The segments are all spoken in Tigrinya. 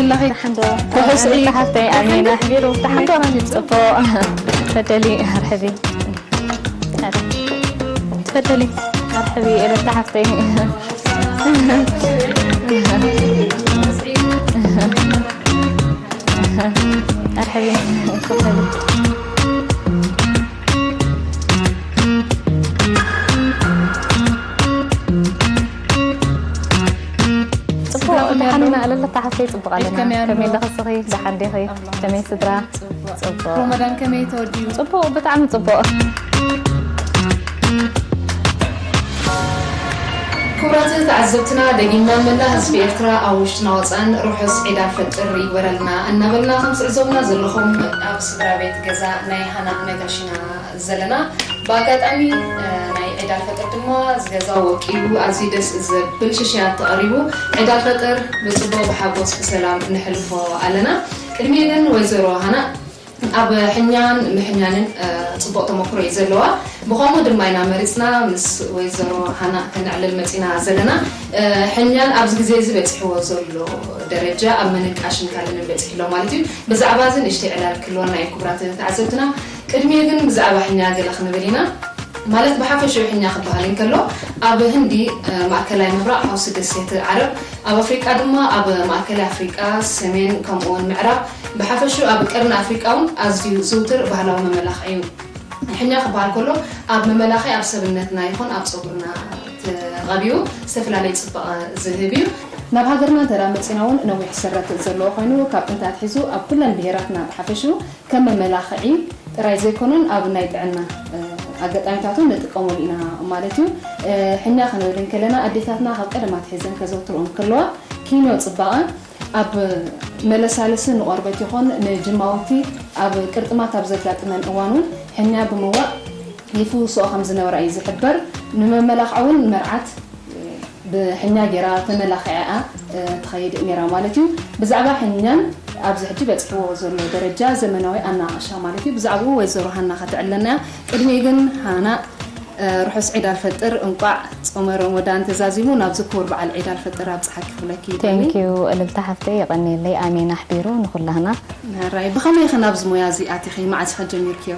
ለኺ ደሓን ዶ? ኩሕስዒ። ሓፍተይ ኣሜን ኣሕቢሩ። ደሓን ዶ? ጽቡቕ። ተፈደሊ ኣርሕቢ። ተፈደሊ ኣርሕቢ ኤለታ ሓፍተይ። ኣርሕቢ። ጽቡቕ፣ ደሓን ኢና ኣለለታ ሓፍተይ፣ ጽቡቕ ኣለና። ከመይ ኣለኺ? ደሓን ዲኺ? ከመይ ስድራ? ጽቡቕ። ጽቡቕ። ሮመዳን ከመይ ተወዲኡ? ጽቡቕ፣ ብጣዕሚ ጽቡቕ። ክቡራት ተዓዘብትና፣ ደጊምና መላእ ህዝቢ ኤርትራ ኣብ ውሽጥና ወጻእን ርሑስ ዒድ ኣልፈጥር ይግበረልና እናበልና፣ ከም ትዕዘቡና ዘለኹም ኣብ ስድራ ቤት ገዛ ናይ ሃና ነጋሽ ኢና ዘለና። ብኣጋጣሚ፣ እ፣ ናይ ዒድ ኣልፈጥር ድማ፣ እዚ ገዛ ወቂቡ ኣዝዩ ደስ ዘብል ሽሻያት ተቐሪቡ፣ ዒድ ኣልፈጥር ብጽቡቕ ብሓጎስ ብሰላም ነሕልፎ ኣለና። ቅድሚኡ ግን ወይዘሮ ሃና ኣብ ሕኛን ምሕኛንን፣ እ፣ ጽቡቕ ተመክሮ እዩ ዘለዋ። ብኸምኡ ድማ ኢና መሪጽና ምስ ወይዘሮ ሃና ከነዕልል መጺና ዘለና። እ፣ ሕኛን ኣብዚ ግዜ እዚ በጺሕዎ ዘሎ ደረጃ ኣብ ምንቃሽን ካልእን በጺሑ ኣሎ ማለት እዩ። ብዛዕባ እዚ ንእሽተይ ዕላል ክህልወና እዩ ክቡራት ተዓዘብትና። ቅድሚኡ ግን ብዛዕባ ሕኛ ገለ ክንብል ኢና። ማለት ብሓፈሽኡ ሕኛ ክበሃል እንከሎ ኣብ ህንዲ፣ እ፣ ማእከላይ ምብራቕ፣ ሓውሲ ደሴት ዓረብ፣ ኣብ ኣፍሪቃ ድማ ኣብ ማእከላይ ኣፍሪቃ፣ ሰሜን ከምኡውን ምዕራብ፣ ብሓፈሽኡ ኣብ ቀርኒ ኣፍሪቃ እውን ኣዝዩ ዝውቱር ባህላዊ መመላኽዒ እዩ። ሕኛ ክበሃል ከሎ ኣብ መመላኽዒ ኣብ ሰብነትና ይኹን ኣብ ጸጉርና ተቐቢኡ ዝተፈላለየ ጽባቐ ዝህብ እዩ። ናብ ሃገርና እንተ ደኣ መጺና እውን ነዊሕ ሰረት ዘለዎ ኮይኑ ካብ ጥንቲ ኣትሒዙ ኣብ ኩለን ብሄራትና ብሓፈሽኡ ከም መመላኽዒ ጥራይ ዘይኮነን ኣብ ናይ ጥዕና፣ እ፣ ኣጋጣሚታት እውን ንጥቀመሉ ኢና ማለት እዩ። እ፣ ሕኛ ክንብል እንከለና ኣዴታትና ካብ ቀደም ኣትሒዘን ከዘውትርኦ እንከለዋ ኪኖ ጽባቐ ኣብ መለሳለሲ ንቆርበት ይኹን ንጅማውቲ ኣብ ቅርጥማት ኣብ ዘጋጥመን እዋን እውን ሕኛ ብምዋእ ይፍውስኦ ከም ዝነበራ እዩ ዝሕበር። ንመመላኽዒ እውን መርዓት ብሕኛ ገይራ ተመላኺዓ፣ እ፣ ትኸይድ ነይራ ማለት እዩ። ብዛዕባ ሕኛን ኣብዚ ሕጂ በፂሕዎ ዘሎ ደረጃ ዘመናዊ ኣናቐሻ ማለት እዩ። ብዛዕባኡ ወይዘሮ ሃና ከተዕልለና እያ። ቅድሚኡ ግን ሃና፣ እ፣ ርሑስ ዒድ ኣልፈጥር፣ እንቋዕ ጾመ ረመዳን ተዛዚሙ ናብዚ ክቡር በዓል ዒድ ኣልፈጥር ኣብጽሓኪ ክብለኪ ይደሊ። ቴንኪዩ እልልታ ሓፍተይ፣ የቐንየለይ። ኣሜን ኣሕቢሩ ንኹላህና። ሕራይ፣ ብኸመይ ኢኺ ናብዚ ሞያ እዚ ኣቲኺ? መዓስ ኢኺ ጀሚርክዮ?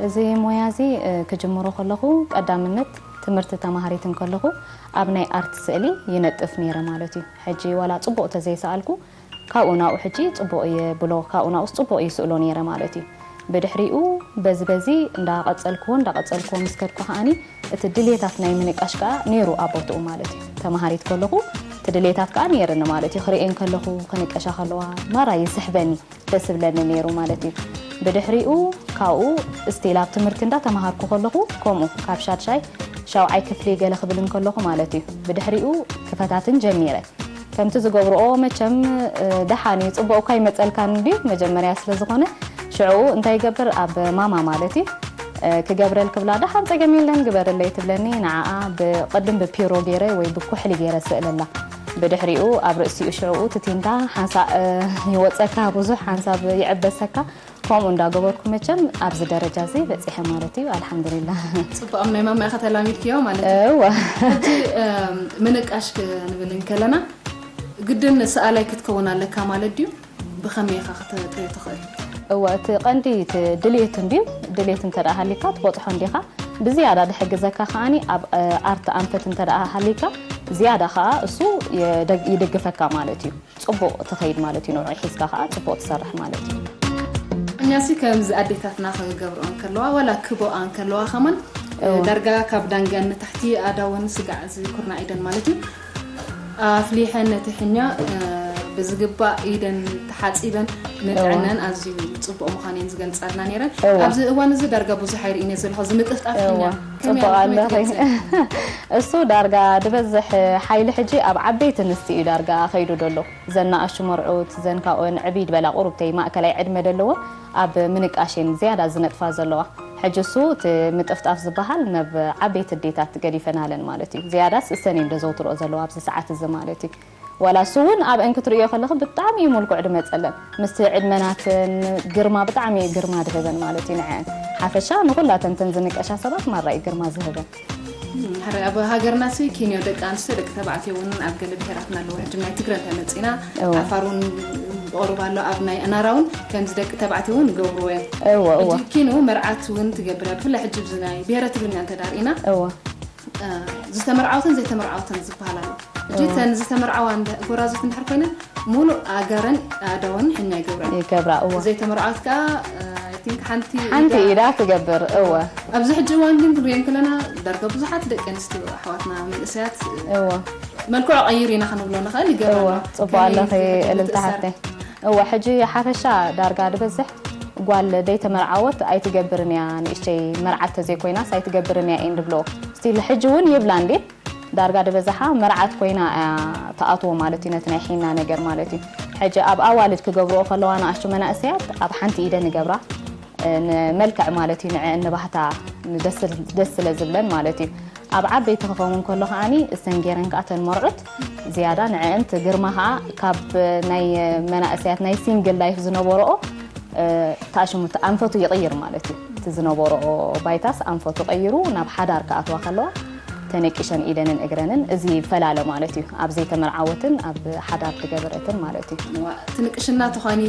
እዚ ሞያ እዚ፣ እ፣ ክጅምሮ ከለኹ ቀዳምነት ትምህርቲ ተማሃሪት እንከለኹ ኣብ ናይ ኣርት ስእሊ ይነጥፍ ነይረ ማለት እዩ። ሕጂ ዋላ ጽቡቕ ተዘይሰኣልኩ ካብኡ ናብኡ ሕጂ ጽቡቕ እየ ብሎ፣ ካብኡ ናብኡስ ጽቡቕ ይስእሎ ነይረ ማለት እዩ። ብድሕሪኡ በዚ በዚ እንዳቐጸልክዎ እንዳቐጸልክዎ ምስ ከድኩ ከኣኒ እቲ ድሌታት ናይ ምንቃሽ ከኣ ነይሩ ኣብ ቦትኡ ማለት እዩ። ተማሃሪት ከለኹ እቲ ድሌታት ከኣ ነይርኒ ማለት እዩ። ክርእየን ከለኹ ክንቀሻ ከለዋ ማራ ይስሕበኒ፣ ደስ ይብለኒ ነይሩ ማለት እዩ። ብድሕሪኡ ካብኡ ስቲል ኣብ ትምህርቲ እንዳተማሃርኩ ከለኹ ከምኡ ካብ ሻድሻይ ሻውዓይ ክፍሊ ገለ ክብል እንከለኹ ማለት እዩ። ብድሕሪኡ ክፈታትን ጀሚረ። ከምቲ ዝገብርኦ መቸም፣ እ፣ ደሓን እዩ፣ ጽቡቕ እኳ ይመጸልካን እንድዩ መጀመርያ ስለ ዝኾነ፣ ሽዕኡ እንታይ ይገብር ኣብ ማማ ማለት እዩ፣ እ፣ ክገብረል ክብላ፣ ደሓን ጸገም የለን ግበርለይ ትብለኒ። ንዓኣ ብቕድም ብፒሮ ገይረ ወይ ብኩሕሊ ገይረ ስእለላ። ብድሕሪኡ ኣብ ርእሲኡ ሽዕኡ ትቲንታ ሓንሳእ፣ እ፣ ይወጸካ ብዙሕ ሓንሳብ ይዕበሰካ። ከምኡ እንዳገበርኩ መቸም ኣብዚ ደረጃ እዚ በጺሐ ማለት እዩ። ኣልሓምዱሊላህ። ጽቡቕ፣ ኣብ ናይ ማማ ኢኻ ተላሚድክዮ ማለት እዩ። እወ። ሕጂ፣ እም፣ ምንቃሽ ክንብል እንከለና ግድን ሰኣላይ ክትከውን ኣለካ ማለት ድዩ? ብኸመይ ኢኻ ክተጥርዮ ትኽእል? እወ፣ እቲ ቀንዲ እቲ ድሌት እንድዩ። ድሌት እንተ ደኣ ሃሊካ ትበጽሖ እንዲኻ። ብዝያዳ ድሕግዘካ ከኣኒ ኣብ፣ እ፣ ኣርት ኣንፈት እንተ ደኣ ሃሊካ ዝያዳ ከኣ እሱ የደግ-፣ ይድግፈካ ማለት እዩ። ጽቡቕ ትኸይድ ማለት እዩ። ንዕኡ ሒዝካ ከኣ ጽቡቕ ትሰርሕ ማለት እዩ። እኛሲ ከምዚ ኣዴታትና ክገብርኦ እንከለዋ፣ ዋላ ክቦኣ እንከለዋ ከማን፣ እወ። ዳርጋ ካብ ዳንገን ንታሕቲ ኣእዳወን ስጋዕ እዚ ኩርናዕ ኢደን ማለት እዩ። ኣፍሊሐን ነቲ ሕኛ፣ እ፣ ብዝግባእ ኢደን ተሓጺበን ንጥዕነን እወ። ኣዝዩ ጽቡቕ ምዃኑ እየን ዝገልጻልና ነይረን። እወ። ኣብዚ እዋን እዚ ዳርጋ ብዙሕ ኣይርእን እየ ዘለኹ፣ እዚ ምጥፍጣፍ እወ። ሕኛ። ከመይ ጽቡቕ ኣሎ፣ ከመይ ኣለኺ። ትገልጽ? እሱ ዳርጋ ዝበዝሕ ሓይሊ ሕጂ ኣብ ዓበይቲ ኣንስቲ እዩ ዳርጋ ከይዱ ዘሎ። ዘን ንኣሽቱ መርዑት፣ ዘን ካብኦን ዕብይ ዝበላ ቁሩብተይ ማእከላይ ዕድመ ዘለወን ኣብ ምንቃሽ እየን ዝያዳ ዝነጥፋ ዘለዋ። ሕጂ እሱ እቲ ምጥፍጣፍ ዝበሃል ናብ ዓበይቲ ኣዴታት ገዲፈናለን ማለት እዩ። ዝያዳስ እሰን እየን ዘዘውትርኦ ዘለዋ ኣብዚ ሰዓት እዚ ማለት እዩ። ዋላ እሱ እውን ኣብአን ክትርእዮ ከለኺ ብጣዕሚ እዩ መልክዑ ድመጸለን። ምስቲ ዕድመ ናተን ግርማ ብጣዕሚ እዩ ግርማ ድህበን ማለት እዩ ንዐአን። ሓፈሻ ንኹላተን እተን ዝንቀሻ ሰባት ማራ እዩ ግርማ ዝህበን። ሕራይ ኣብ ሃገርና ሲ ኪንዮ ደቂ ኣንስትዮ ደቂ ተባዕትዮ እውን ኣብ ገለ ብሄራትና ኣለዎ። ሕጂ ናይ ትግረ እንተመፂና እዎ። ዓፋር እውን ብቕሩብ ኣሎ። ኣብ ናይ ኣናራ እውን ከምዚ ደቂ ተባዕትዮ እውን ይገብርዎ እዮም። እዎ እዎ ሕጂ ኪንዮ መርዓት እውን ትገብር እያ። ብፍላይ ሕጂ ብዚ ናይ ብሄረ ትግርኛ እንተዳርኢና እዎ ዝተመርዓወትን ዘይተመርዓወትን ዝበሃል ኣሎ። ሕጂ ተን ዝተመርዓዋ እንደ- ጎራዙት እንድሕር ኮይነን ሙሉእ ኣእጋረን ኣእዳወን ሕኛ ይገብራ። ይገብራ እዎ ዘይተመርዓወት ከዓ I think ሓንቲ ሓንቲ ኢዳ- ኢዳ ትገብር እወ ኣብዚ ሕጂ እዋን ግን ክንሪኦ ከለና ዳርጋ ብዙሓት ደቂ ኣንስትዮ ኣሕዋትና መንእሰያት እወ መልክዑ ቀይሩ ኢና ክንብሎ ንኽእል ይገብራ እወ ኣለዋ። ፅቡቅ ከመይ ኣለኺ ዝሕጂ እልልታ ምትእስሳር? ሓፍተይ እወ ሕጂ ሓፈሻ ዳርጋ ድበዝሕ ጓል ደይተመርዓወት ኣይትገብርን እያ ንእሽተይ መርዓት ተዘይኮይናስ ኣይትገብርን እያ እየን ድብልኦ ስቲል ሕጂ እውን ይብላ እንዴ ዳርጋ ድበዝሓ መርዓት ኮይና እያ ትኣትዎ ማለት እዩ ነቲ ናይ ሒና ነገር ማለት እዩ ሕጂ ኣብ ኣዋልድ ክገብርኦ ከለዋ ንኣሽቱ መናእሰያት ኣብ ሓንቲ ኢደን ይገብራ ንመልክዕ ማለት እዩ ንዐ እንባህታ ደስ ስለ ዝብለን ማለት እዩ ኣብ ዓበይቲ ክኸውን ከሎ ከዓኒ እሰን ገይረን ከዓ ተን መርዑት ዝያዳ ንዐአን እቲ ግርማ ከዓ ካብ ናይ መናእሰያት ናይ ሲንግል ላይፍ ዝነበረኦ ታሽሙ ኣንፈቱ ይቕይር ማለት እዩ እቲ ዝነበረኦ ባይታስ ኣንፈቱ ቀይሩ ናብ ሓዳር ክኣትዋ ከለዋ ተነቂሸን ኢደንን እግረንን እዚ ይፈላለ ማለት እዩ ኣብ ዘይተመርዓወትን ኣብ ሓዳር ዝገበረትን ማለት እዩ ትንቅሽና ትኾኒ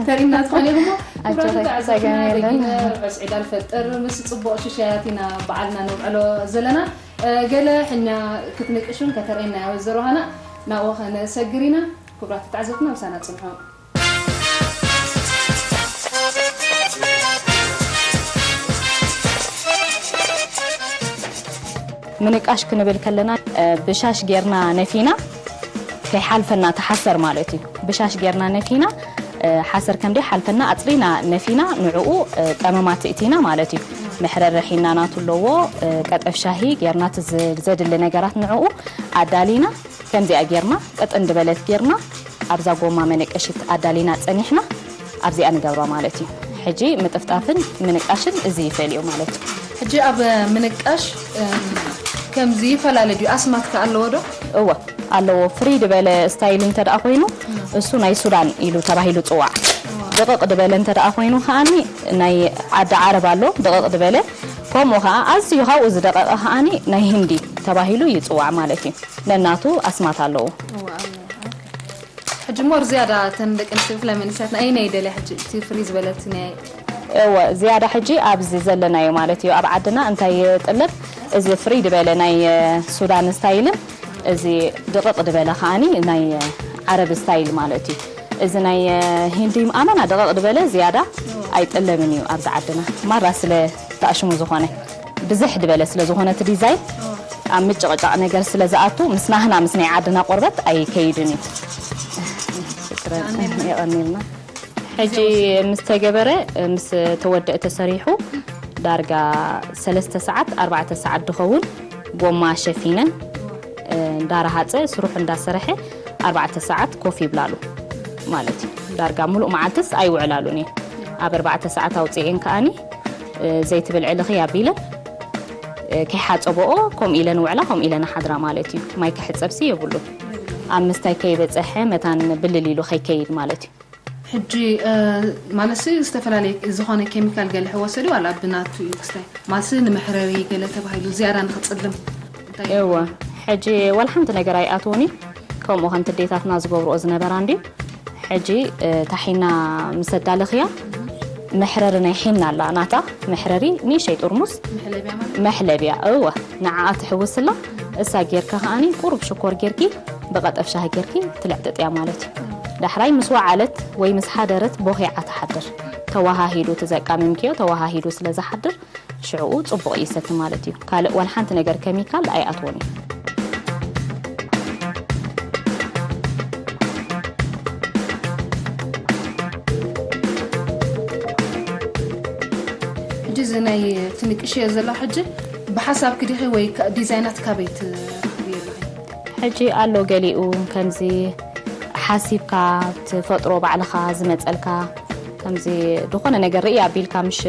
ተሪና ትኾኒ እሞ ኣጆኺ፣ ጸገም የለን። ዑስዒዳ ንፈጥር ምስ ፅቡቕ ሽሻያት ኢና በዓልና ነውዕሎ ዘለና ገለ ሕኛ ክትንቅሹን ከተርእየና ወይዘሮ ሃና ናብኡ ከነሰግር ኢና ክቡራት ተዓዘብትና ምሳና ፅንሑ ምንቃሽ ክንብል ከለና ብሻሽ ጌርና ነፊና ከይሓልፈና ተሓሰር ማለት እዩ ብሻሽ ጌርና ነፊና ሓሰር ከምደይ ሓልፈና ኣፅሪና ነፊና ንዕኡ ቀመማት እእቲና ማለት እዩ መሕረሪ ሒና ናቱ ኣለዎ ቀጠፍ ሻሂ ጌርና ዘድሊ ነገራት ንዕኡ ኣዳሊና ከምዚኣ ጌርና ቅጥን ድበለት ጌርና ኣብዛ ጎማ መነቀሽት ኣዳሊና ጸኒሕና ኣብዚኣ ንገብራ ማለት እዩ ሕጂ ምጥፍጣፍን ምንቃሽን እዚ ይፈልዮ ማለት እዩ ሕጂ ኣብ ምንቃሽ ከምዚ ይፈላለ ድዩ ኣስማት ከ ኣለዎ ዶ እወ ኣለዎ ፍሪ ድበለ ስታይል እንተ ደኣ ኮይኑ እሱ ናይ ሱዳን ኢሉ ተባሂሉ ጽዋዕ ድቕቕ ድበለ እንተ ደኣ ኮይኑ ከዓኒ ናይ ዓዲ ዓረብ ኣሎ ድቕቕ ድበለ ከምኡ ከዓ ኣዝዩ ካብኡ ዝደቐቐ ከዓኒ ናይ ህንዲ ተባሂሉ ይፅዋዕ ማለት እዩ ነናቱ ኣስማት ኣለዎ ሕጂ ሞር ዝያዳ ተን ደቂ ኣንስትዮ ብፍላይ መንእሰያትና ኣይ ናይ ደልያ ሕጂ እቲ ፍሪ ዝበለት ናይ እወ ዝያዳ ሕጂ ኣብዚ ዘለናዮ ማለት እዩ ኣብ ዓድና እንታይ ጥልብ እዚ ፍሪ ዝበለ ናይ ሱዳን ስታይልን እዚ ድቕቕ ዝበለ ከዓኒ ናይ ዓረብ ስታይል ማለት እዩ እዚ ናይ ሂንዲ ኣመና ድቕቕ ዝበለ ዝያዳ ኣይጥለብን እዩ ኣብዚ ዓድና ማራ ስለ ተኣሽሙ ዝኾነ ብዝሕ ዝበለ ስለ ዝኾነ እቲ ዲዛይን ኣብ ምጭቕጫቕ ነገር ስለ ዝኣቱ ምስ ናህና ምስ ናይ ዓድና ቆርበት ኣይከይድን እዩ የቐኒልና ሕጂ ምስ ተገበረ ምስ ተወደአ ተሰሪሑ ዳርጋ ሰለስተ ሰዓት ኣርባዕተ ሰዓት ዝኸውን ጎማ ሸፊነን እንዳረሃፀ ስሩሑ እንዳሰረሐ ኣርባዕተ ሰዓት ኮፍ ይብላሉ ማለት እዩ ዳርጋ ሙሉእ መዓልትስ ኣይውዕላሉን እየ ኣብ ኣርባዕተ ሰዓት ኣውፅኤን ከኣኒ ዘይትብል ዕልኺ ኣቢለን ከይሓፀበኦ ከምኡ ኢለን ውዕላ ከምኡ ኢለን ሓድራ ማለት እዩ ማይ ክሕፀብሲ የብሉን ኣብ ምስታይ ከይበፀሐ መታን ብልል ኢሉ ከይከይድ ማለት እዩ ሕጂ ማለት ዝተፈላለየ ዝኾነ ኬሚካል ገለ ሕወሰ ድዩ ዋላ ብናቱ እዩ ክስታይ ማሲ ንመሕረሪ ገለ ተባሂሉ ዝያዳ ንኽፅልም እንታይ እዩ? እወ ሕጂ ዋላ ሓንቲ ነገር ኣይኣትውን እዩ ከምኡ ከምቲ ዴታትና ዝገብርኦ ዝነበራ እንድዩ ሕጂ ታሒና ምስ ኣዳለኽያ መሕረሪ ናይ ሒና ኣላ ናታ መሕረሪ ንእሸይ ጥርሙስ መሕለቢያ ማለት መሕለቢያ እወ ንዓኣ ትሕውስላ እሳ ጌርካ ከኣኒ ቁሩብ ሽኮር ጌርኪ ብቐጠፍ ሻሂ ጌርኪ ትልዕጥጥያ ማለት እዩ ዳሕራይ ምስ ወዓለት ወይ ምስ ሓደረት ቦኺዓ ትሓድር ተወሃሂዱ እቲ ዘቃሚምክዮ ተወሃሂዱ ስለ ዝሓድር ሽዕኡ ጽቡቕ ይሰቲ ማለት እዩ። ካልእ ዋላ ሓንቲ ነገር ከሚካል ኣይኣትዎን እዩ። ሕጂ እዚ ናይ ትንቅሽዮ ዘለኹ ሕጂ ብሓሳብኪ ዲኺ ወይ ከ- ዲዛይናት ካበይ ትረኽብዮ ኣለኺ? ሕጂ ኣሎ ገሊኡ ከምዚ ሓሲብካ ትፈጥሮ ባዕልኻ ዝመጸልካ ከምዚ ዝኾነ ነገር ርኢ ኣቢልካ ምሽ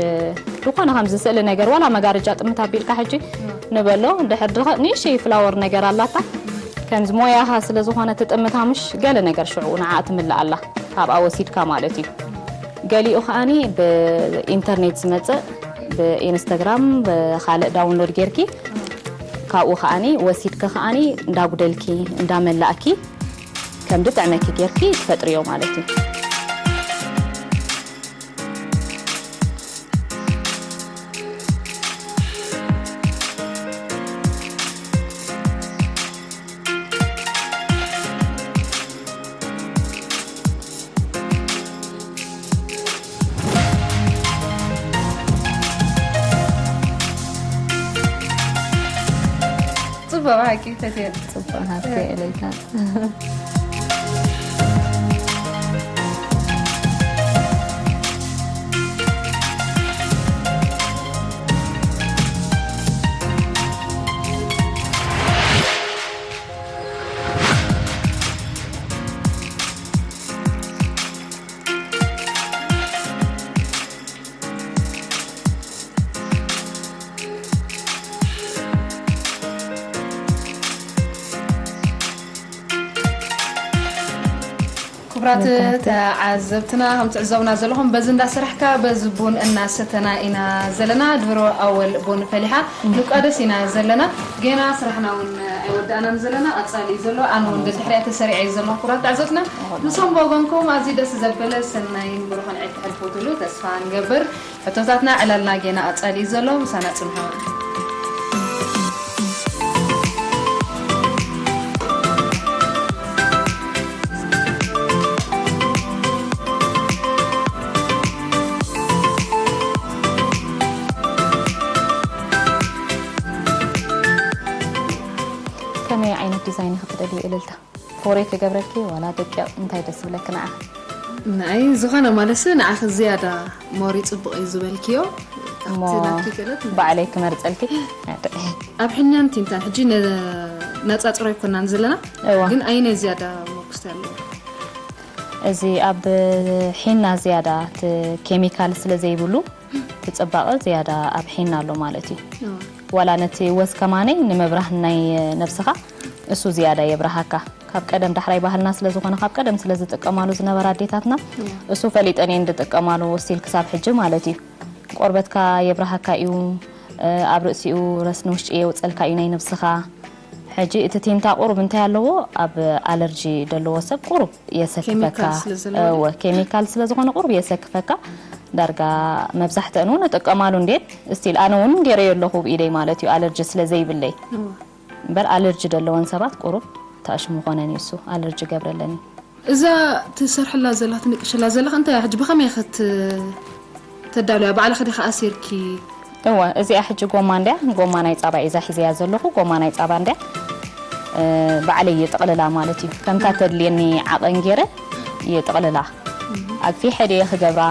ዝኾነ ከምዚ ስእሊ ነገር ዋላ መጋረጃ ጥምት ኣቢልካ ሕጂ ንበሎ ድሕር ድኸ ንእሽተይ ፍላወር ነገር ኣላታ ከምዚ ሞያኻ ስለ ዝኾነ ትጥምታ ምሽ ገለ ነገር ሽዑ ንዓ ትምልእ ኣላ ካብኣ ወሲድካ ማለት እዩ ገሊኡ ከዓኒ ብኢንተርኔት ዝመፅእ ብኢንስታግራም ብካልእ ዳውንሎድ ጌርኪ ካብኡ ከኣኒ ወሲድኪ ከኣኒ እንዳጉደልኪ እንዳመላእኪ ከም ድጥዕመኪ ጌርኪ ትፈጥርዮ ማለት እዩ። ጽቡቕ፣ ብሓቂ ፈትየ። ጽቡቕ፣ ሃብቲ እልልታ። ክቡራት ተዓዘብትና፣ ከም ትዕዘቡና ዘለኹም፣ በዚ እንዳሰራሕካ በዚ ቡን እናሰተና ኢና ዘለና። ድሮ ኣወል ቡን ፈሊሓ ንቋደስ ኢና ዘለና። ገና ስራሕና እውን ኣይወዳእናን ዘለና፣ ቀጻሊ እዩ ዘሎ። ኣነ እውን ደድሕሪኣ ተሰሪዐ እዩ ዘለኹ። ክቡራት ተዓዘብትና፣ ንሶም ብወገንኩም ኣብዚ ደስ ዘበለ ሰናይን ብሩኽን ዒድ ተሕልፉ ትብሉ ተስፋ ንገብር። ሕቶታትና ዕላልና ጌና ቀጻሊ እዩ ዘሎ፣ ምሳና ጽንሑ። ከመይ ዓይነት ዲዛይን ኢኺ ትደልዪ እልልታ? ፍቕሪ ክገብረልኪ ዋላ ደቂቕ እንታይ ደስ ዝብለኪ ንዓኺ? ንዓይ ዝኾነ ማለትሲ ንዓኺ ዝያዳ ሞር ይጽብቕ እዩ ዝበልክዮ፣ እሞ ኣብቲ ናትኪ ገለት ማለት ባዕለይ ክመርጸልኪ? ኣብ ሕኛን ቲንታን ሕጂ ነ-፣ ነጻጽሮ ኣይኮናን ዘለና፣ እዋ። ግን ኣየናይ ዝያዳ መጉስቲ ኣለዎ? እዚ ኣብ ሒና ዝያዳ እቲ ኬሚካል ስለ ዘይብሉ፣ እቲ ጽባቐ ዝያዳ ኣብ ሒና ኣሎ ማለት እዩ። እዋ። ዋላ ነቲ ወዝ ከማነይ ንምብራህ ናይ ነብስኻ እሱ ዝያዳ የብርሃካ። ካብ ቀደም ዳሕራይ ባህልና ስለ ዝኾነ፣ ካብ ቀደም ስለ ዝጥቀማሉ ዝነበራ ኣዴታትና፣ እዋ። እሱ ፈሊጠን እየን ዝጥቀማሉ ስቲል ክሳብ ሕጂ ማለት እዩ። ቆርበትካ የብርሃካ እዩ፣ እ፣ ኣብ ርእሲኡ ረስኒ ውሽጢ የውጸልካ እዩ ናይ ነብስኻ። ሕጂ እቲ ቲንታ ቁሩብ እንታይ ኣለዎ? ኣብ ኣለርጂ ዘለዎ ሰብ ቁሩብ የሰክፈካ። ኬሚካል ስለ ዘለዎ። እወ፣ ኬሚካል ስለ ዝኾነ ቁሩብ የሰክፈካ። ዳርጋ መብዛሕትአን እውን እጥቀማሉ እንዴን። ስቲል ኣነ እውን ገይረዮ ኣለኹ ብኢደይ ማለት እዩ፣ ኣለርጂ ስለ ዘይብለይ። እወ። እምበር ኣለርጂ ዘለወን ሰባት ቁሩብ ታእሽሙ ኮነን እዩ እሱ፣ ኣለርጂ ገብረለን እዩ። እዛ ትሰርሕላ ዘላ፣ ትንቅሽላ ዘለኻ እንታይ እያ? ሕጂ ብኸመይ ኢኺ ት-፣ ተዳልያ? ባዕልኺ ዲኺ ኣሲርኪ? እወ፣ እዚኣ ሕጂ ጎማ እንድያ፣ ጎማ ናይ ጻባ እየ ሒዘያ ዘለኹ፣ ጎማ ናይ ጻባ እንድያ። እ፣ ባዕለይ እየ ጥቕልላ ማለት እዩ። ከምታ ተድልየኒ ዓቐን ገይረ እየ ጥቕልላ። ኣግፊሐ ድየ ክገብራ፣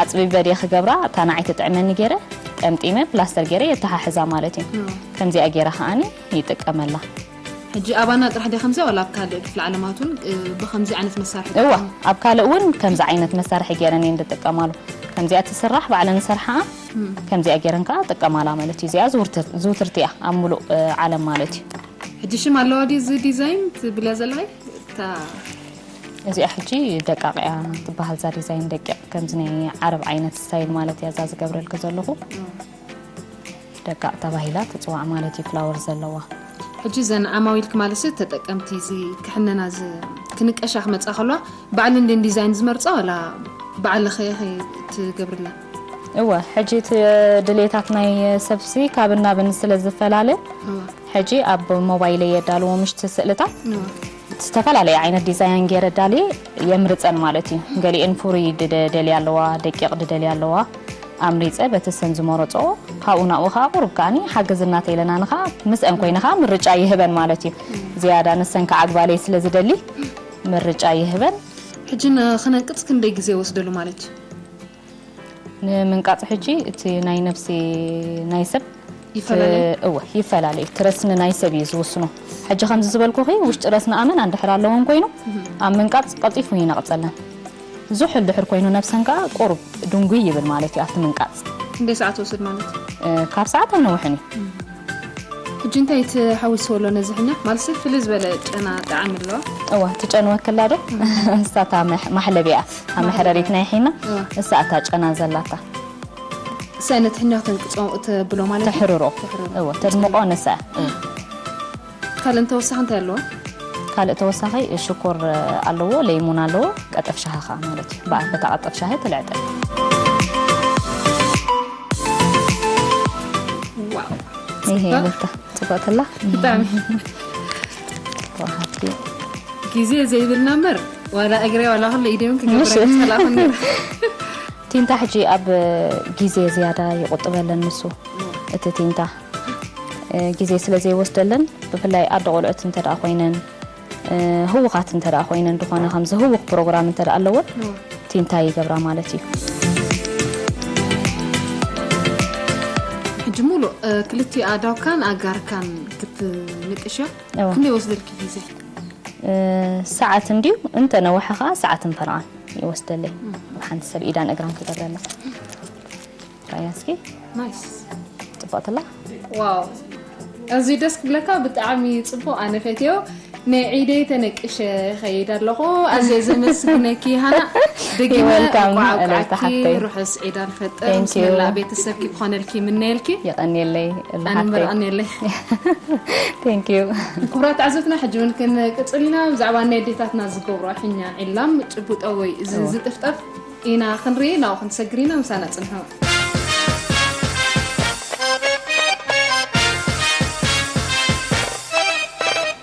ኣጽቢበ ድየ ክገብራ፣ እታ ንዓይ ትጥዕመኒ ገይረ፣ ቀምጢመ፣ ፕላስተር ገይረ የተሓሕዛ ማለት እዩ። እወ። ከምዚኣ ገይረ ከኣኒ ይጥቀመላ። ሕጂ ኣባና ጥራሕ ድያ ከምዚኣ፣ ዋላ ኣብ ካልእ ክፍለ ዓለማት እውን፣ እ፣ ብኸምዚ ዓይነት መሳርሒ እዋ፣ ይጥቀሙ? ኣብ ካልእ እውን ከምዚ ዓይነት መሳርሒ ገይረን እየን ዝጥቀማሉ። ከምዚኣ ትስራሕ፣ ባዕለን ዝሰርሓ፣ እም። ከምዚኣ ገይረን ከዓ ጥቀማላ ማለት እዩ። እዚኣ ዝውርት-፣ ዝውትርቲ እያ ኣብ ሙሉእ፣ እ፣ ዓለም ማለት እዩ። ሕጂ ሽም ኣለዋ ድዩ እዚ ዲዛይን ትብልያ ዘለኺ? እታ እዚኣ ሕጂ ደቃቕ እያ ትበሃል፣ እዛ ዲዛይን ደቂቕ፣ ከምዚ ናይ ዓረብ ዓይነት ስታይል ማለት እያ እዛ ዝገብረልኪ ዘለኹ። እም። ደቃቕ ተባሂላ ትጽዋዕ ማለት እዩ፣ ፍላወር ዘለዋ። ሕጂ እዘን ዓማዊልኪ ማለትሲ ተጠቀምቲ እዚ ክሕነና ዝ-፣ ክንቀሻ ክመጻ ከለዋ ባዕለን ድየን ዲዛይን ዝመርጻ ዋላ ባዕልኺ ኢኺ ትገብርለን? እወ፣ ሕጂ እቲ ድሌታት ናይ ሰብሲ ካብን ናብን ስለ ዝፈላለ፣ እወ። ሕጂ ኣብ ሞባይለይ የዳልዎ ምሽቲ ስእልታት እወ። ዝተፈላለየ ዓይነት ዲዛይን ገይረ ዳልየ የምርጸን ማለት እዩ። ገሊኤን ፍሩይ ድደ-፣ ደልያ ኣለዋ፣ ደቂቕ ድደልያ ኣለዋ። ኣምሪጸ በቲ ሰን ዝመረጽኦ፣ ካብኡ ናብኡ ከኣ ቁሩብ ከኣኒ ሓግዝ እናተኢለና ንኸኣ ምስአን ኮይነ ከኣ ምርጫ ይህበን ማለት እዩ። ዝያዳ ንሰን ከዓግባለይ ስለ ዝደሊ ምርጫ ይህበን። ሕጂ ንኽነንቅጽ ክንደይ ግዜ ይወስደሉ ማለት እዩ? ንምንቃጽ ሕጂ እቲ ናይ ነብሲ ናይ ሰብ ይፈላለ? ት-፣ እወ፣ ይፈላለ እዩ። እቲ ረስኒ ናይ ሰብ እዩ ዝውስኖ። ሕጂ ከምዚ ዝበልኩኺ ውሽጢ ረስኒ ኣመን ኣንድሕር ኣለወን ኮይኑ እህ። ኣብ ምንቃጽ ቀልጢፉ ይነቕጸለን። ዝሑል ድሕር ኮይኑ ነብሰን ከኣ ቁሩብ ድንጉይ ይብል ማለት እዩ ኣብቲ ምንቃጽ። ክንደይ ሰዓት ወስድ ማለት? እ፣ ካብ ሰዓት ኣይነውሕን እዩ። እም። ሕጂ እንታይ ትሓዊስዎ ኣሎ ነዚ ሕኛ? ማለትሲ ፍልይ ዝበለ ጨና ጣዕሚ ኣለዋ? እወ፣ ትጨንወክላ ዶ? እም። ንሳ እታ መሕ-፣ ማሕለቢያ፣ እታ ማሕለቢያ። መሕረሪት ናይ ሒና፣ እወ። ንሳ እታ ጨና ዘላታ። እሳ ነቲ ሕኛ ተንቅጾ ተብሎ ማለት እዩ? ተሕርሮ። ተሕርሮ። እወ፣ ተድምቆ ንሳ። እወ። ካልእ እንተወሳኺ እንታይ ኣለዎ? ካልእ ተወሳኺ ሽኮር ኣለዎ፣ ለይሙን ኣለዎ፣ ቀጠፍ ሻሂ ኸዓ ማለት እዩ። በታ ቀጠፍ ሻሂ ትልዕጠ። ዋው ይሄ በታ ጽቡቅላ ብጣዕሚ ወሃብቲ ግዜ ዘይብልና እምበር ዋላ እግረ ዋላ ኩሉ ኢደውን ክገብረ ምሽ። ይጸላኹኒ። ቲንታ ሕጂ ኣብ ግዜ ዝያዳ ይቁጥበለን ንሱ እቲ ቲንታ እ፣ ግዜ ስለ ዘይወስደለን ብፍላይ ኣደ ቆልዑት እንተ ደኣ ኮይነን እ፣ ህውኻት እንተ ደኣ ኮይነን ዝኾነ ከምዚ ህውኽ ፕሮግራም እንተ ደኣ ኣለወን ቲንታ ይገብራ ማለት እዩ። ሕጂ ሙሉእ እ፣ ክልቲኡ ኣእዳውካን ኣጋርካን ክትንቅሻ እወ። ክንደይ ወስደልኪ ግዜ? እ፣ ሰዓት እንድዩ እንተ ነውሐ ኸዓ ሰዓትን ፈረቓን ይወስደለይ። ሓንቲ ሰብ ኢዳን እግራን ክገብረላ ራያ እስኪ ናይስ ጽቡቕትላ ዋው ኣዝዩ ደስ ክብለካ። ብጣዕሚ ጽቡቕ። ኣነ ፈትዮ ናይ ዒደይ ተነቅሸ ኸይድ ኣለኹ። ኣዝየ ዘመስግነኪ ሃና። ደጊመ Welcome፣ እንቋዕ እልልታ ኣብቃዓኪ። ሓፍተይ። ርሑስ ዒድ ኣልፈጥር Thank ምስ you። መላእ ቤተሰብኪ ክኾነልኪ ይምነየልኪ። የቐንየለይ ኣነ እልሃተይ መርኣንየለይ። Thank you። ክቡራት ተዓዘብትና ሕጂ እውን ክንቅጽል ኢና። ብዛዕባ ናይ ኣዴታትና ዝገብሮ ሕኛ ዒላም ጭቡጦ ወይ እዚ ዝጥፍጠፍ ኢና ክንርኢ ናብኡ ክንሰግር ኢና። ምሳና ጽንሑ።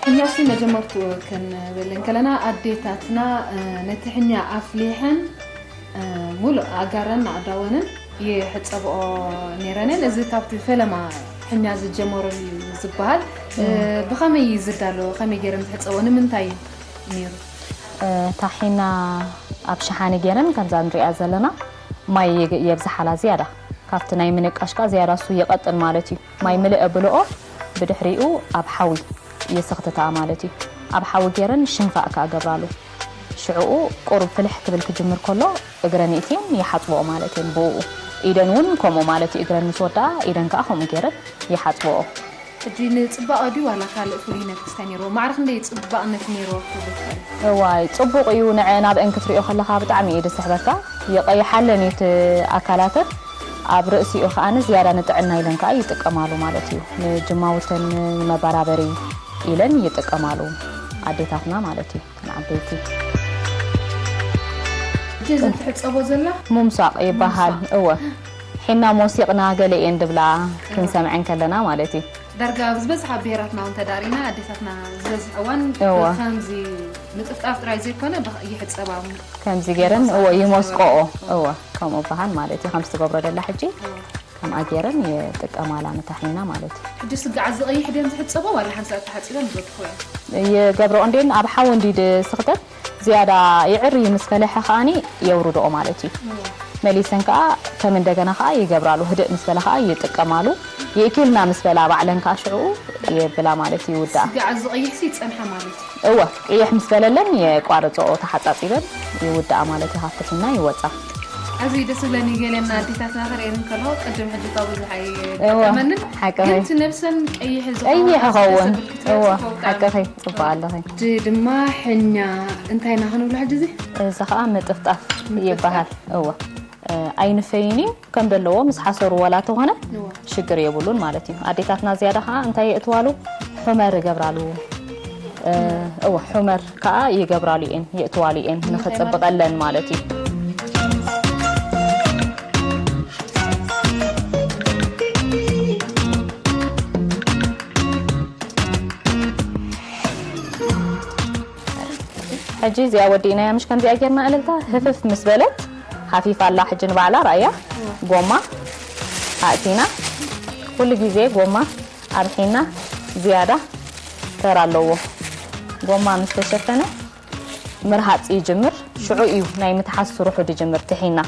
ሕኛሲ መጀመርትኡ ክንብል እንከለና ኣዴታትና እ፣ ነቲ ሕኛ ኣፍሊሐን እ፣ ሙሉእ ኣጋረን ኣእዳወንን ይሕጸብኦ ነይረንን። እዚ ካብቲ ፈለማ ሕኛ ዝጀመረሉ እዩ ዝበሃል። እ፣ ብኸመይ እዩ ዝዳሎ? ከመይ ገይረን ዝሕጸቦ? ንምንታይ እዩ ነይሩ? እታ ሒና ኣብ ሸሓኒ ገይረን ከምዛ ንሪኣ ዘለና ማይ የግ- የብዝሓላ ዝያዳ ካብቲ ናይ ምንቃሽ ከኣ ዝያዳ እሱ ይቐጥን ማለት እዩ። ማይ ምልእ ብልኦ ብድሕሪኡ ኣብ ሓዊ ይስኽትታ ማለት እዩ። ኣብ ሓዊ ገይረን ሽንፋእ ከኣ ገብራሉ። ሽዕኡ ቁሩብ ፍልሕ ክብል ክጅምር ከሎ እግረን ይእትየን ይሓጽብኦ ማለት እየን። ብኡ ኢደን እውን ከምኡ ማለት እዩ። እግረን ምስ ወድኣ ኢደን ከኣ ከምኡ ገይረን ይሓጽብኦ። ሕጂ ንጽባቐ ድዩ ዋላ ካልእ ፍሉይነት ክስታይ ነይርዎ? ማዕረ ክንደይ ጽባቕነት ነይርዎ ክትብሉ ትኽእሉ? እዋይ ጽቡቕ እዩ። ንዐን ኣብአን ክትሪኦ ከለኻ ብጣዕሚ እዩ ዝስሕበካ። ይቐይሓለን እዩ እቲ ኣካላተን። ኣብ ርእሲኡ ከኣ ዝያዳ ንጥዕና ኢለን ከኣ ይጥቀማሉ ማለት እዩ። ንጅማውተን ንመበራበሪ ኢለን ይጥቀማሉ ኣዴታትና ማለት እዩ። እተን ዓበይቲ ሕጂ እዚ ትሕጸቦ ዘላ ሙምሳቕ ይበሃል። እወ ሒና ሞሲቕና ገለ እየን ድብላ ክንሰምዐን ከለና ማለት እዩ። ዳርጋ ኣብ ዝበዝሓ ብሄራትና እውን ተዳሪና ኣዴታትና ዝበዝሐ እዋን እወ። ከምዚ ምጥፍጣፍ ጥራይ ዘይኮነ ብኸ- ይሕጸባ እውን። ከምዚ ገይረን እወ ይሞስቆኦ እወ ከምኡ በሃል ማለት እዩ። ከምዚ ትገብሮ ደላ ሕጂ ከምኣ ገይረን ይጥቀማላ ነታ ሒና ማለት እዩ። ሕጂ ስጋዕ ዝቐይሕ ድዮም ዝሕጸቦ ዋላ ሓንሳእ ተሓጺቦም ይገድፎ እዮም? ይገብረኦ እንዴን ኣብ ሓዊ እንዲ ስኽተት ዝያዳ ይዕር ምስ ፈለሐ ከኣኒ የውርድኦ ማለት እዩ። መሊሰን ከኣ ከም እንደገና ከኣ ይገብራሉ። ህድእ ምስ በላ ከኣ ይጥቀማሉ። ይእኪልና ምስ በላ ባዕለን ከኣ ሽዕኡ የብላ ማለት እዩ። ይውድኣ። ስጋዕ ዝቐይሕሲ ይጸንሓ ማለት እዩ። እወ ቅይሕ ምስ በለለን የቋርጽኦ ተሓጻጺበን ይውድኣ ማለት እዩ። ካብቲ ሒና ይወጻ። ኣዝዩ ደስ ዝብለኒ ገለና ኣዴታትና ክርእየን እንከለኹ ቅድም ሕጂ እኳ ብዙሕ ኣይገጠመንን። ሓቂ እዩ። ግን እቲ ነብሰን ቀይሕ ዝኾነ ቀይሕ ኣዝዩ ደስ ይኸውን። ዝብል ክትሪኦ እወ ጽቡቕ ብጣዕሚ። ሓቂ ኸይ ጽቡቕ ኣለኺ። እዚ ድማ ሕኛ እንታይ ኢና ክንብሎ ሕጂ እዚ? እዚ ኸኣ ምጥፍጣፍ ይበሃል። እወ እ፣ ኣይንፈይን እዩ ከም ዘለዎ ምስ ሓሰሩ ወላ ተኾነ እወ። ሽግር የብሉን ማለት እዩ። ኣዴታትና ዝያዳ ኸዓ እንታይ የእትዋሉ? ሑመር ይገብራሉ። እ፣ እወ ሑመር ከኣ ይገብራሉ እየን የእትዋሉ እየን ንኽጽብቐለን ማለት እዩ። ሕጂ እዚኣ ወዲእናያ ምሽ ከምዚኣ ጌርና እልልታ ህፍፍ ምስ በለት ሃፊፋ ኣላ። ሕጂ ንባዕላ ራእያ ጎማ ኣእቲና ኩሉ ግዜ ጎማ ኣብ ሒና ዝያዳ ተራ ኣለዎ። ጎማ ምስ ተሸፈነ ምርሃፅ ይጅምር። ሽዑ እዩ ናይ ምትሓዝ ስርሑ ድጅምር ትሒና።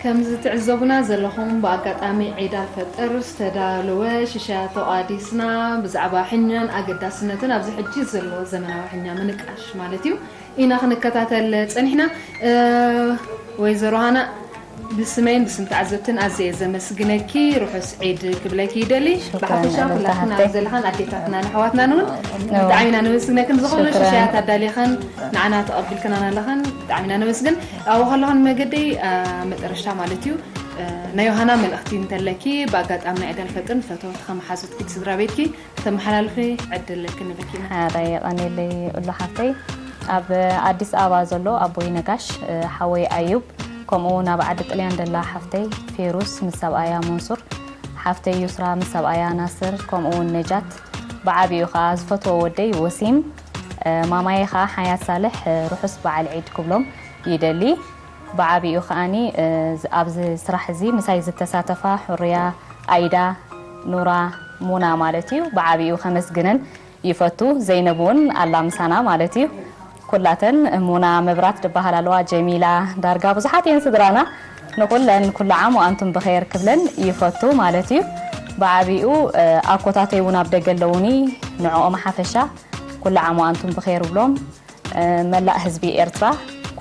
ከምዚ ትዕዘቡና ዘለኹም ብኣጋጣሚ ዒድ ኣልፈጥር ዝተዳለወ ሽሻያ ተቋዲስና ብዛዕባ ሕኛን ኣገዳስነትን ኣብዚ ሕጂ ዘሎ ዘመናዊ ሕኛ ምንቃሽ ማለት እዩ ኢና ክንከታተል ጸኒሕና። እ፣ ወይዘሮ ሃና ብስመይን ብስም ተዓዘብትን ኣዝየ ዘመስግነኪ ርሑስ ዒድ ክብለኪ ይደሊ። ሽክራን ብሓፈሻ ኣሉላ ኩላትና ሓፍተይ። ዘለኻን ኣዴታትና ንኣሕዋትና እውን ብጣዕሚ ኢና ነመስግነክን ዝኾነ ሽክራን። ሽሻያት ኣዳሊኸን ንዓና ተቐቢልክናን ኣለኽን ብጣዕሚ ኢና ነመስግን። ኣብኡ ከለኽን መገደይ እ፣ መጠረሽታ ማለት እዩ ናይ ዮሃና መልእኽቲ እንተለኪ፣ ብኣጋጣሚ ናይ ዕዳል ፈጥር ንፈተውትኻ መሓዙትኪ ስድራ ቤትኪ ከተመሓላልፊ ዕድል ክንበኪ ኢና። ሓራይ የቐኔለይ እሉ ሓፍተይ። ኣብ ኣዲስ ኣበባ ዘሎ ኣቦይ ነጋሽ፣ ሓወይ ኣዩብ፣ ከምኡ እውን ኣብ ዓዲ ጥልያን ደላ ሓፍተይ ፌሩስ ምስ ሰብኣያ መንሱር፣ ሓፍተይ ዩስራ ምስ ሰብኣያ ናስር፣ ከምኡ እውን ነጃት፣ ብዓቢኡ ከዓ ዝፈትዎ ወደይ ወሲም፣ ማማየ ከዓ ሓያት ሳልሕ ርሑስ በዓል ዒድ ክብሎም ይደሊ። ብዓቢኡ ከዓኒ ኣብዚ ስራሕ እዚ ምሳይ ዝተሳተፋ፣ ሕሩያ፣ ኣይዳ፣ ኑራ፣ ሙና ማለት እዩ፣ ብዓቢኡ ከመስግነን ይፈቱ። ዘይነብ እውን ኣላ ምሳና ማለት እዩ። ኩላተን፣ ሙና፣ መብራት ዝበሃል ኣለዋ፣ ጀሚላ፣ ዳርጋ ብዙሓት እየን ስድራና። ንኩለን ኩሉ ዓም ወኣንቱም ብኸይር ክብለን ይፈቱ ማለት እዩ። ብዓቢኡ ኣኮታተይ እውን ኣብ ደገ ኣለውኒ፣ ንዕኦም ሓፈሻ ኩሉ ዓም ወኣንቱም ብኸይር ብሎም። መላእ ህዝቢ ኤርትራ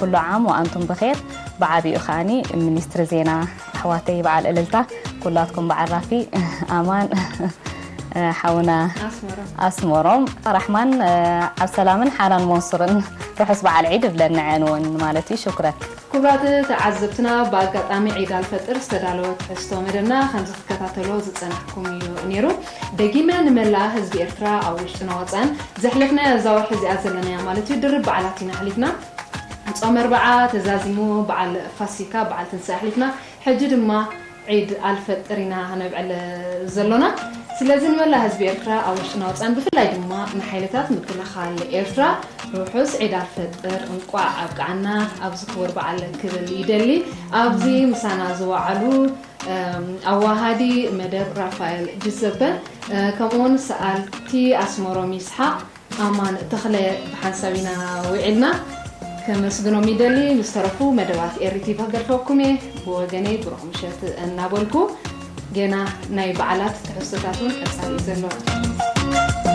ኩሉ ዓም ወኣንቱም ብኸይር። ብዓቢኡ ከዓኒ ሚኒስትሪ ዜና ኣሕዋተይ በዓል እልልታ፣ ኩላትኩም በዓል ራፊ ኣማን፣ ሓውና ኣስመሮም። ኣስመሮም ራሕማን፣ ኣብ ሰላምን ሓናን መንሱርን ርሑስ በዓል ዒድ እብለኒ፣ ንዐን እውን ማለት እዩ። ሽኩረን። ክቡራት ተዓዘብትና፣ ብኣጋጣሚ ዒድ ኣልፈጥር ዝተዳለወ ትሕዝቶ መደብና ከምዚ ክትከታተሎ ዝጸናሕኩም እዩ ነይሩ። ደጊመ ንመላእ ህዝቢ ኤርትራ ኣብ ውሽጥና ወጻእን ዘሕለፍናያ እዛ ወርሒ እዚኣ ዘለናያ ማለት እዩ ድርብ በዓላት ኢና ኣሕሊፍና። ጾም ኣርብዓ ተዛዚሙ፣ በዓል ፋሲካ፣ በዓል ትንሳኤ ኣሕሊፍና። ሕጂ ድማ ዒድ ኣልፈጥር ኢና ነብዕል ዘሎና። ስለዚ ንመላእ ህዝቢ ኤርትራ ኣብ ውሽጥና ወጻእን ብፍላይ ድማ ንሓይልታት ምክልኻል ኤርትራ ርሑስ ዒድ ኣልፈጥር እንቋዕ ኣብቅዓና ኣብዚ ክቡር በዓል ክብል ይደሊ። ኣብዚ ምሳና ዝወዓሉ፣ እም፣ ኣዋሃዲ መደብ ራፋኤል ጅሰፐ፣ እ፣ ከምኡውን ሰኣልቲ ኣስመሮም ይስሓቕ፣ ኣማን ተኽለ ብሓንሳብ ኢና ውዒልና። ከመስግኖም ይደሊ። ምስ ተረፉ መደባት ኤሪ ቲቪ ክገድፈኩም እየ። ብወገነይ ብሩኽ ምሸት እናበልኩ፣ ገና ናይ በዓላት ትሕዝቶታት እውን ቀጻሊ እዩ ዘሎ።